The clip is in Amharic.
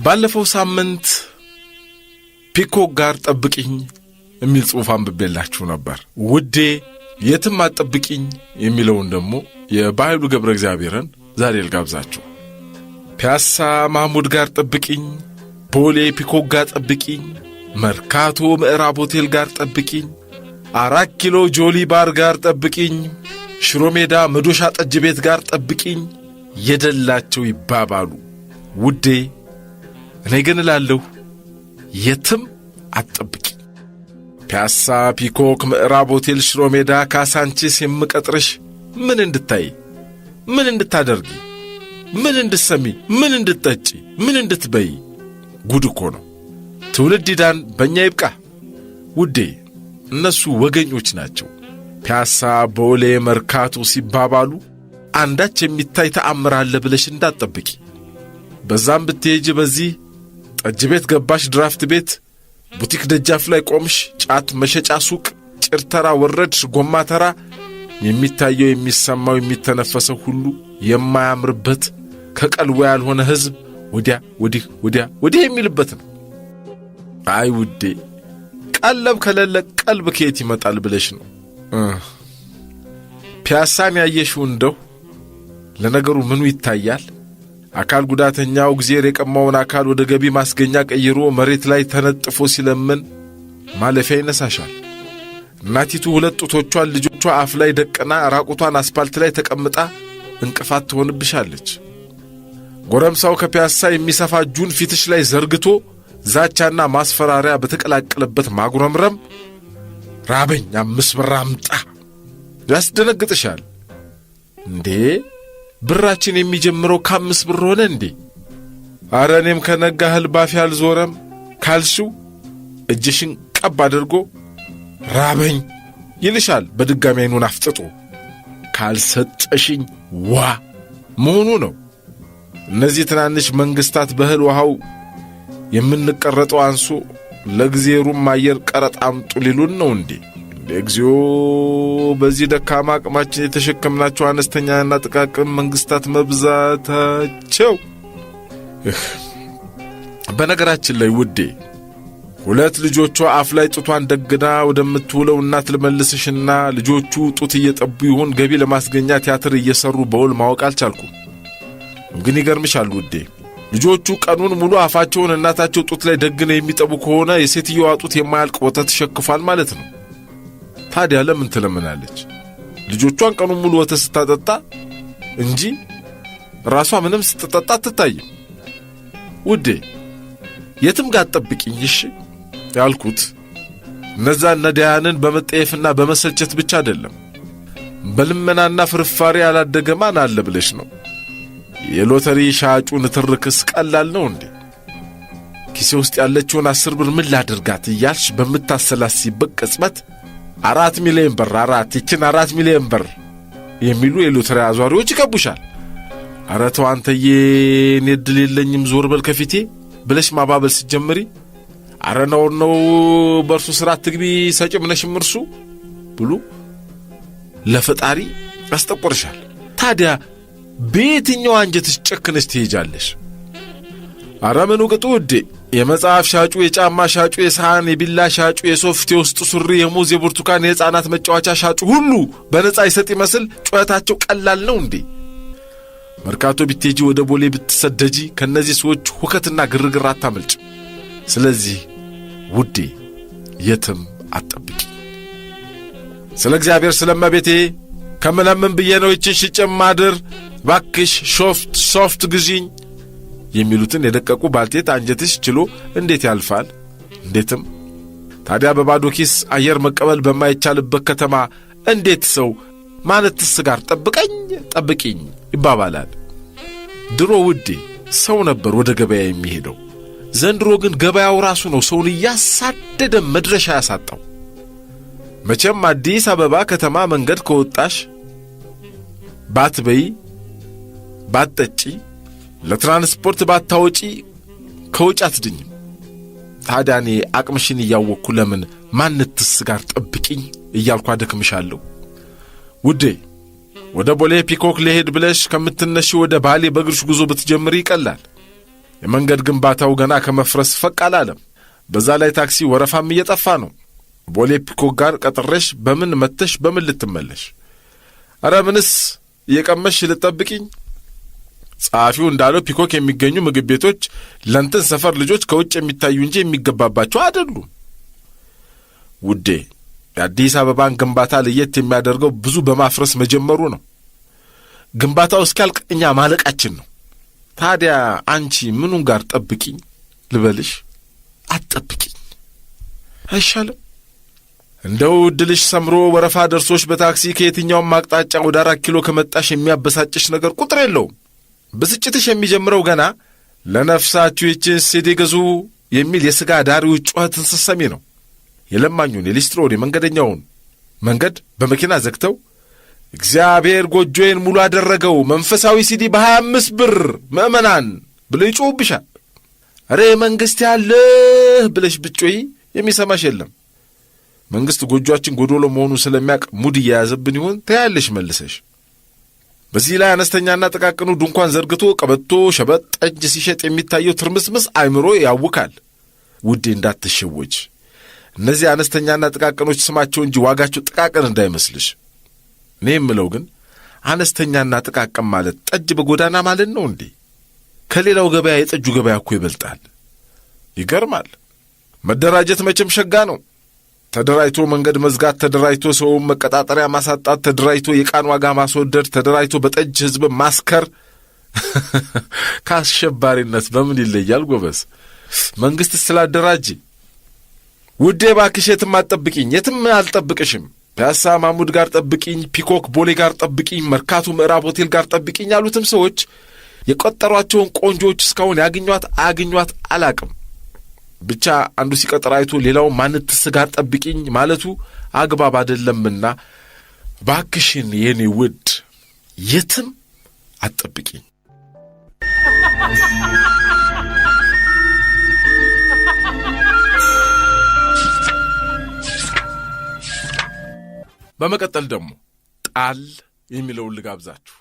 ባለፈው ሳምንት ፒኮክ ጋር ጠብቂኝ የሚል ጽሑፍ አንብቤላችሁ ነበር። ውዴ የትም አትጠብቂኝ የሚለውን ደግሞ የበኃይሉ ገብረ እግዚአብሔርን ዛሬ ልጋብዛችሁ። ፒያሳ ማህሙድ ጋር ጠብቂኝ፣ ቦሌ ፒኮክ ጋር ጠብቂኝ፣ መርካቶ ምዕራብ ሆቴል ጋር ጠብቂኝ፣ 4 ኪሎ ጆሊ ባር ጋር ጠብቂኝ፣ ሽሮ ሜዳ መዶሻ ጠጅ ቤት ጋር ጠብቂኝ የደላቸው ይባባሉ። ውዴ እኔ ግን እላለሁ የትም አትጠብቂኝ። ፒያሳ፣ ፒኮክ፣ ምዕራብ ሆቴል፣ ሽሮ ሜዳ፣ ካሳንቺስ የምቀጥርሽ ምን እንድታይ፣ ምን እንድታደርጊ፣ ምን እንድትሰሚ፣ ምን እንድትጠጪ፣ ምን እንድትበይ? ጉድ እኮ ነው። ትውልድ ይዳን፣ በእኛ ይብቃ። ውዴ እነሱ ወገኞች ናቸው። ፒያሳ፣ ቦሌ፣ መርካቶ ሲባባሉ አንዳች የሚታይ ተአምር አለ ብለሽ እንዳትጠብቂ። በዛም ብትሄጂ በዚህ ጠጅ ቤት ገባሽ፣ ድራፍት ቤት፣ ቡቲክ ደጃፍ ላይ ቆምሽ፣ ጫት መሸጫ ሱቅ፣ ጭርተራ ወረድሽ፣ ጎማ ተራ፣ የሚታየው የሚሰማው የሚተነፈሰው ሁሉ የማያምርበት ከቀልቡ ያልሆነ ሕዝብ ወዲያ ወዲህ ወዲያ ወዲህ የሚልበት ነው። አይ ውዴ ቀለብ ከሌለ ቀልብ ከየት ይመጣል ብለሽ ነው። ፒያሳን ያየሽው እንደው ለነገሩ ምኑ ይታያል? አካል ጉዳተኛው እግዜር የቀማውን አካል ወደ ገቢ ማስገኛ ቀይሮ መሬት ላይ ተነጥፎ ሲለምን ማለፊያ ይነሳሻል። እናቲቱ ሁለት ጡቶቿን ልጆቿ አፍ ላይ ደቅና ራቁቷን አስፓልት ላይ ተቀምጣ እንቅፋት ትሆንብሻለች። ጎረምሳው ከፒያሳ የሚሰፋ እጁን ፊትሽ ላይ ዘርግቶ ዛቻና ማስፈራሪያ በተቀላቀለበት ማጉረምረም ራበኝ፣ 5 ብር አምጣ ያስደነግጥሻል። እንዴ ብራችን የሚጀምረው ከ5 ብር ሆነ እንዴ? አረ እኔም ከነጋ እህል ባፌ አልዞረም ካልሽው እጅሽን ቀብ አድርጎ ራበኝ ይልሻል። በድጋሚ አይኑን አፍጥጦ ካልሰጠሽኝ ዋ መሆኑ ነው። እነዚህ ትናንሽ መንግስታት በእህል ውሃው የምንቀረጠው አንሶ ለእግዜሩም አየር ቀረጥ አምጡ ሊሉን ነው እንዴ? እንደ እግዚኦ! በዚህ ደካማ አቅማችን የተሸከምናቸው አነስተኛና ጥቃቅን መንግስታት መብዛታቸው። በነገራችን ላይ ውዴ ሁለት ልጆቿ አፍ ላይ ጡቷን ደግና ወደምትውለው እናት ልመልስሽና ልጆቹ ጡት እየጠቡ ይሁን ገቢ ለማስገኛ ቲያትር እየሰሩ በውል ማወቅ አልቻልኩም። ግን ይገርምሻል ውዴ ልጆቹ ቀኑን ሙሉ አፋቸውን እናታቸው ጡት ላይ ደግነው የሚጠቡ ከሆነ የሴትየዋ ጡት የማያልቅ ወተት ሸክፏል ማለት ነው። ታዲያ ለምን ትለምናለች? ልጆቿን ቀኑን ሙሉ ወተት ስታጠጣ እንጂ ራሷ ምንም ስትጠጣ አትታይም። ውዴ የትም ጋር ጠብቂኝ እሺ ያልኩት እነዛን ነዳያንን በመጠየፍና በመሰልቸት ብቻ አይደለም። በልመናና ፍርፋሪ ያላደገ ማን አለ ብለሽ ነው? የሎተሪ ሻጩ ንትርክስ ቀላል ነው እንዴ? ኪሴ ውስጥ ያለችውን 10 ብር ምን ላድርጋት እያልሽ በምታሰላሲበት ቅጽበት 4 ሚሊዮን ብር አራት ይችን 4 ሚሊዮን ብር የሚሉ የሎተሪ አዟሪዎች ይከቡሻል። ኧረ ተው አንተዬ፣ እኔ ዕድል የለኝም ዞር በል ከፊቴ ብለሽ ማባበል ስትጀምሪ አረ ነውር ነው በእርሱ ስራ አትግቢ ሰጭም ነሽም እርሱ ብሎ ለፈጣሪ ያስጠቆርሻል። ታዲያ በየትኛው አንጀትሽ ጨክነሽ ትሄጃለሽ? አረ ምኑ ቅጡ ውዴ! የመጽሐፍ ሻጩ፣ የጫማ ሻጩ፣ የሰሃን የቢላ ሻጩ፣ የሶፍት፣ የውስጥ ሱሪ፣ የሙዝ፣ የብርቱካን፣ የሕፃናት መጫወቻ ሻጩ ሁሉ በነፃ ይሰጥ ይመስል ጩኸታቸው ቀላል ነው እንዴ? መርካቶ ብትሄጂ፣ ወደ ቦሌ ብትሰደጂ ከእነዚህ ሰዎች ሁከትና ግርግር አታመልጭ። ስለዚህ ውዴ የትም አትጠብቂ። ስለ እግዚአብሔር ስለ እመቤቴ ከምለምን ብዬ ነው ይችን ሽጬ ማድር፣ ባክሽ ሶፍት ሶፍት ግዢኝ የሚሉትን የደቀቁ ባልቴት አንጀትሽ ችሎ እንዴት ያልፋል? እንዴትም ታዲያ በባዶ ኪስ አየር መቀበል በማይቻልበት ከተማ እንዴት ሰው ማንትስ ጋር ጠብቀኝ ጠብቂኝ ይባባላል? ድሮ ውዴ ሰው ነበር ወደ ገበያ የሚሄደው። ዘንድሮ ግን ገበያው ራሱ ነው ሰውን እያሳደደ መድረሻ ያሳጣው። መቼም አዲስ አበባ ከተማ መንገድ ከወጣሽ ባትበይ ባትጠጪ ለትራንስፖርት ባታወጪ ከውጭ አትድኝም። ታዲያ እኔ አቅምሽን እያወቅኩ ለምን ማንትስ ጋር ጠብቂኝ እያልኩ አደክምሻለሁ? ውዴ ወደ ቦሌ ፒኮክ ልሄድ ብለሽ ከምትነሺ ወደ ባሌ በእግርሽ ጉዞ ብትጀምሪ ይቀላል። የመንገድ ግንባታው ገና ከመፍረስ ፈቅ አላለም። በዛ ላይ ታክሲ ወረፋም እየጠፋ ነው። ቦሌ ፒኮክ ጋር ቀጥሬሽ በምን መተሽ በምን ልትመለሽ? ኧረ ምንስ እየቀመሽ ልትጠብቂኝ? ጸሐፊው እንዳለው ፒኮክ የሚገኙ ምግብ ቤቶች ለእንትን ሰፈር ልጆች ከውጭ የሚታዩ እንጂ የሚገባባቸው አይደሉም። ውዴ፣ የአዲስ አበባን ግንባታ ለየት የሚያደርገው ብዙ በማፍረስ መጀመሩ ነው። ግንባታው እስኪያልቅ እኛ ማለቃችን ነው። ታዲያ አንቺ ምኑን ጋር ጠብቂኝ ልበልሽ? አትጠብቂኝ አይሻልም? እንደው ዕድልሽ ሰምሮ ወረፋ ደርሶሽ በታክሲ ከየትኛውም አቅጣጫ ወደ 4 ኪሎ ከመጣሽ የሚያበሳጭሽ ነገር ቁጥር የለውም። ብስጭትሽ የሚጀምረው ገና ለነፍሳችሁ ይችን ሲዲ ግዙ የሚል የሥጋ ዳሪዎች ጩኸትን ስትሰሚ ነው። የለማኙን፣ የሊስትሮን፣ የመንገደኛውን መንገድ በመኪና ዘግተው እግዚአብሔር ጎጆዬን ሙሉ አደረገው መንፈሳዊ ሲዲ በ25 ብር ምእመናን ብለው ይጮሁብሻል። እሬ መንግሥት ያለህ ብለሽ ብትጮኺ የሚሰማሽ የለም። መንግሥት ጎጆአችን ጎዶሎ መሆኑን ስለሚያውቅ ሙድ እየያዘብን ይሆን ትያለሽ መልሰሽ። በዚህ ላይ አነስተኛና ጥቃቅኑ ድንኳን ዘርግቶ ቀበቶ፣ ሸበጥ፣ ጠጅ ሲሸጥ የሚታየው ትርምስምስ አይምሮ ያውካል። ውዴ እንዳትሸወጅ። እነዚህ አነስተኛና ጥቃቅኖች ስማቸው እንጂ ዋጋቸው ጥቃቅን እንዳይመስልሽ። እኔ የምለው ግን አነስተኛና ጥቃቅን ማለት ጠጅ በጎዳና ማለት ነው እንዴ? ከሌላው ገበያ የጠጁ ገበያ እኮ ይበልጣል። ይገርማል። መደራጀት መቼም ሸጋ ነው። ተደራጅቶ መንገድ መዝጋት፣ ተደራጅቶ ሰውን መቀጣጠሪያ ማሳጣት፣ ተደራጅቶ የዕቃን ዋጋ ማስወደድ፣ ተደራጅቶ በጠጅ ሕዝብ ማስከር ከአሸባሪነት በምን ይለያል ጎበዝ? መንግሥት ስላደራጅ። ውዴ እባክሽ የትም አትጠብቂኝ፣ የትም አልጠብቅሽም። ፒያሳ ማሙድ ጋር ጠብቂኝ፣ ፒኮክ ቦሌ ጋር ጠብቂኝ፣ መርካቶ ምዕራብ ሆቴል ጋር ጠብቂኝ ያሉትም ሰዎች የቆጠሯቸውን ቆንጆዎች እስካሁን ያግኟት አያግኟት አላቅም። ብቻ አንዱ ሲቀጥር አይቶ ሌላው ማንትስ ጋር ጠብቂኝ ማለቱ አግባብ አይደለምና እባክሽን የኔ ውድ የትም አትጠብቂኝ። በመቀጠል ደግሞ ጣል የሚለውን ልጋብዛችሁ።